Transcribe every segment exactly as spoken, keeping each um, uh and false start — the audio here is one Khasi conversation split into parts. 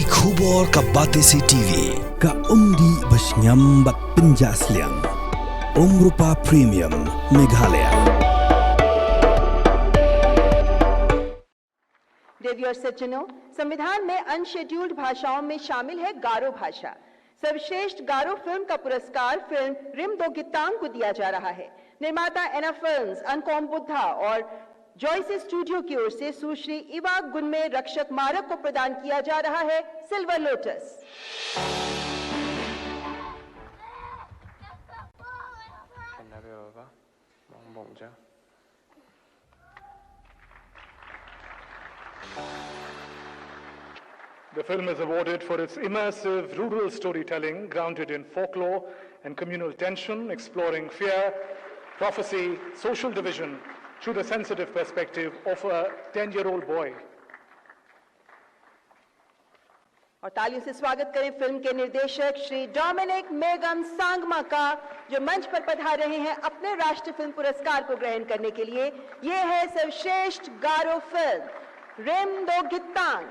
Khubor ka Batesi T V, ka umdih ba shngiam bad pynjah sliang. Umrupa Premium, Meghalaya. देवी और सज्जनों, संविधान में अनशेड्यूल्ड भाषाओं में शामिल है गारो भाषा। सर्वश्रेष्ठ गारो फिल्म का पुरस्कार फिल्म रिम दो गितांग को दिया जा रहा है। निर्माता एना फिल्म्स, अनकॉम बुद्धा और जॉयसी स्टूडियो की ओर से सुश्री इवा गुनमे रक्षक मारक को प्रदान किया जा रहा है सिल्वर लोटस। The film is awarded for its immersive rural storytelling grounded in folklore and communal tension, exploring fear, prophecy, social division through the sensitive perspective of a ten-year-old boy. और तालियों से स्वागत करें फिल्म के निर्देशक श्री डोमिनिक मेगम सांगमा का, जो मंच पर पधार रहे हैं अपने राष्ट्रीय फिल्म पुरस्कार को ग्रहण करने के लिए। ये है सर्वश्रेष्ठ गारो फिल्म रिम दो गितांग।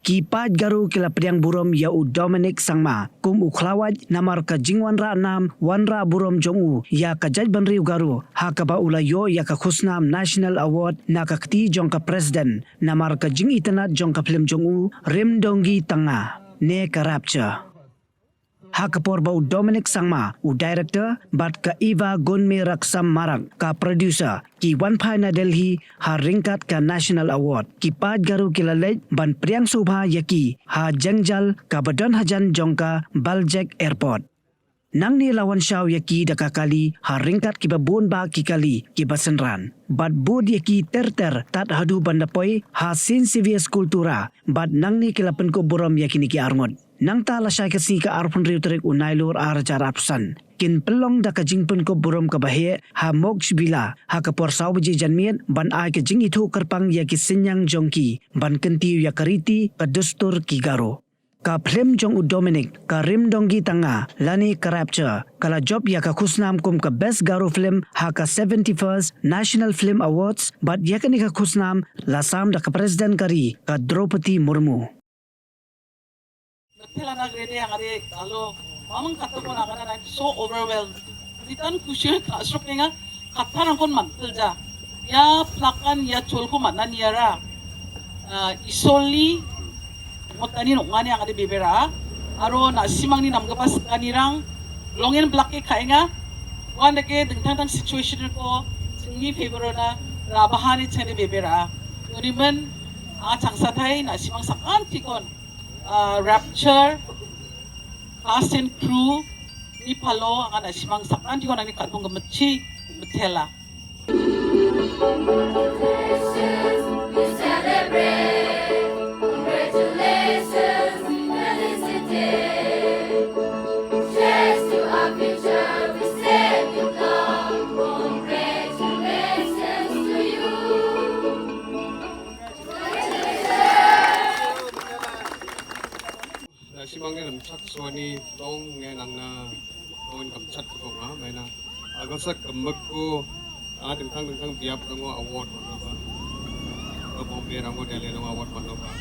Ki paid Garo ki la pdiang burom ïa u Dominic Sangma kum u khlawait namar ka jingwanrah nam wanrah burom jong u ïa ka jaitbynriew Garo, ha kaba u la ïoh ïa ka khusnam National Award na ka kti jong ka President namar ka jingitynnad jong ka phlim jong u Rimdongi Tanga ne ka Rapture. Ha ka por ba u Dominic Sangma, u director, bad ka Eva Gunmi Raksam Marak, ka producer, ki wan phai na Delhi ha ryngkat ka National Award. Ki paid Garo ki la leit ban pdiang sngewbha ïa ki ha jynjar kaba don hajan jong ka Baljek Airport. Nangne la wan shaw ïa ki da ka kali ha ryngkat kiba bun bah ki kali kiba synran. Bad bud ïa ki ter ter tad haduh ban da poi ha Saint Xavier's Cultura, bad nangne ki la pynkup burom ïa kine ki arngut. Nangta lashai ka sngi ka arphew hynriew tarik u Nailur arhajar arphew san, kin pynlong da ka jingpynkup burom kaba heh ha Moksha Villa ha ka por saw baje janmiet ban ai ka jingithuh kyrpang ïa ki synñiang jong ki ban kyntiew ïa ka riti ka dustur ki Garo. Ka phlim jong u Dominic, ka Rimdongi Tanga lane ka Rapture, ka la jop ïa ka khusnam kum ka Best Garo Film ha ka seventy-first National Film Awards, bad ïa kane ka khusnam la sam da ka President ka ri, ka Droupadi Murmu. Nangta la na grade ang are alo mamang kata ko na kana, I'm so overwhelmed. Ditan kushir ka srok nga kata nang kon mantel ja. Ïa plakan ïa chol ko manan ïa ra. Ah, isoli motani no ngani ang ade bebera. Aro na simang ni nam gapas kani rang longen black ke kainga. Wan dake dengtang tang situation ko singni favor na rabahani chane bebera. Unimen a chang satai na simang sakan tikon. Ah, Rapture, cast and crew, ni palo, ang na simang sakan tikon ang ni katbong gemechi, betela. We celebrate. Congratulations, we felicitate. Cheers to our future, we say good luck. Congratulations to you. Congratulations. Na simang ne lam chak suani tong nge nang na tong kam chat ko nga mai na. Agal sak kam mek ko, ah, dengtang dengtang biap rango award mano ba. Ka Bombay rango Delhi rango award mano ba.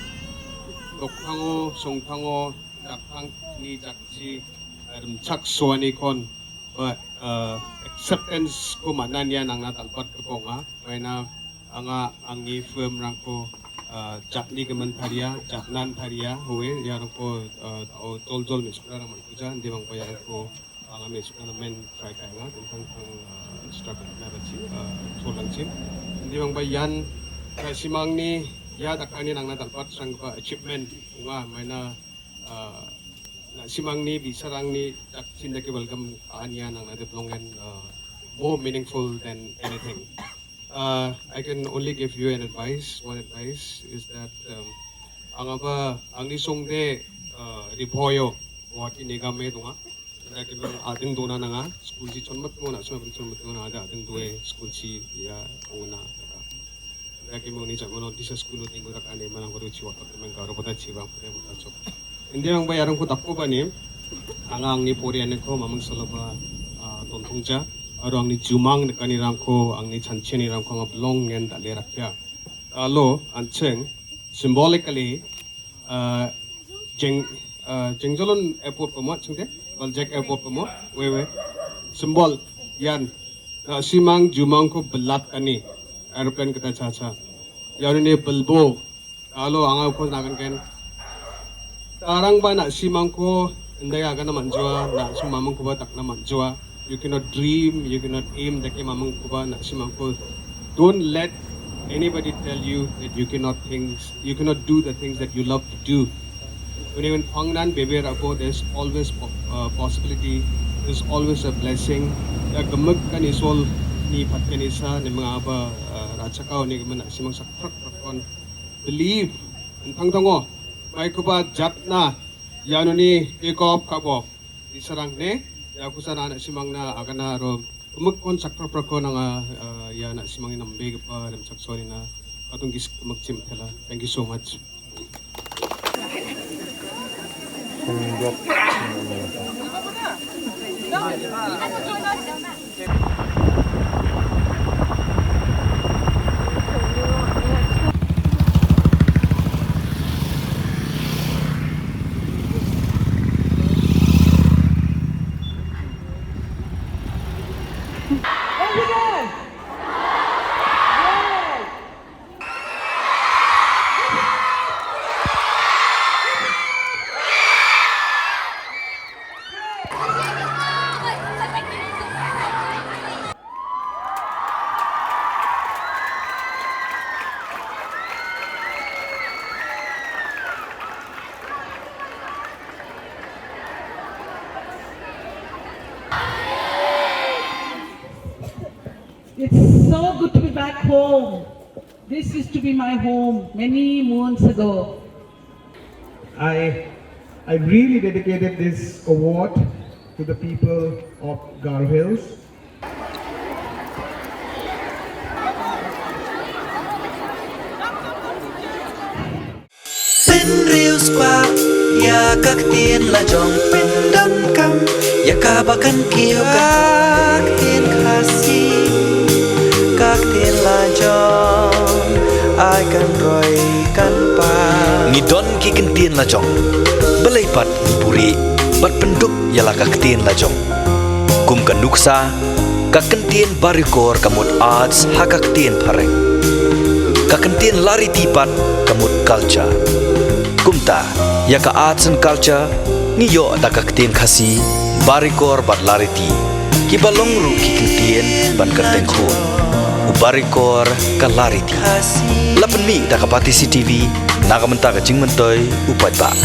Dok thango, song thango, dak thang ni jak ji, lam chak suani kon. Ba, eh, acceptance ko manan ïa nang na tang pat ko nga. Mai na anga angi film rang ko, eh, jatni ke mentaria, jatnan taria, hoe, ïa rang ko, eh, o tol tol me sukra rang man kuja, ndi bang ba ïa rang ko, anga me sukra na men try kai nga, tentang tang, eh, struggle na ba chi, eh, tol lang chin. Ndi bang ba ïan, eh, simang ni, ïa dakani nang na tang pat sang ba achievement, nga, mai na, Ah, na simang ni, bi sarang ni, tak chin da ki welcome an ïa nang na dep long and, ah, more meaningful than anything. Ah, I can only give you an advice. One advice is that, um, ang aba, ang ni song de, ah, ripoyo, wat ini game tunga. Da ki bang ading dona nanga, school si chon mat mo na, so chon mat mo na, da ading due, school si ya, ong na. Ïa ki mung ni jat mano disa skul ni mung rak ani manang ko chi wa ka meng ka ro pata chi bang pata pata chok. Inde bang ba ïa rang ko tak ko ba ni. Anga angni pori ani ko mamang solo ba, ah, ton thong ja. Aro angni jumang ni kani rang ko angni chanchen ni rang ko nga blong ngen da le rak ya. Alo ancheng symbolically, ah, jeng, ah, jengjolon airport pamo chingte, Baljek airport pamo, we we. Symbol, yan. Na simang jumang ko belat kani aeroplane kata cha cha. Yan ni belbo. Alo anga ko na kan ken. Tarang ba na simang ko ndaya kana manjua, na simamang ko ba tak na manjua. You cannot dream, you cannot aim, dake mamang kuba na simang ko. Don't let anybody tell you that you cannot things, you cannot do the things that you love to do. When you pang nan bebe rabo, there's always po- uh, possibility, there's always a blessing. Ya gemek kan isol ni pat kan isa ni mengaba, uh, rachakau ni gemen na simang sak prak prak kon. Believe. Entang tongo. Mai kuba jatna. Yanuni ikop kabo. Di sarang ne, ya ku sana na simang na agana ro. Kemuk kon sak pra pra kon anga, eh, ya na simang inam be kepa dem sak soni na. Atung gis kemuk chim thela. Thank you so much. It's so good to be back home. This used to be my home many moons ago. I, I really dedicated this award to the people of Garo Hills. Pynriewspah ïa ka ktien la jong, pyndonkam ïa kaba kan kiew ka ktien Khasi, ka ktien la jong ai kan roi kan pa. Ngi don ki ktien la jong, balei pat ngi buhrieh bad pynduk ïa la ka ktien la jong. Kum ka nuksa, ka ktien Barikor ka mut arts ha ka ktien phareng. Ka ktien Lariti pat ka mut culture. Kumta, ïa ka arts and culture, ngi ïoh da ka ktien Khasi, Barikor bad Lariti. Kiba long ruh ki ktien ban kyrteng khun. U Barikor ka Lariti. La pynmih da ka Batesi TV, na ka bynta ka jingmyntoi u paidbah.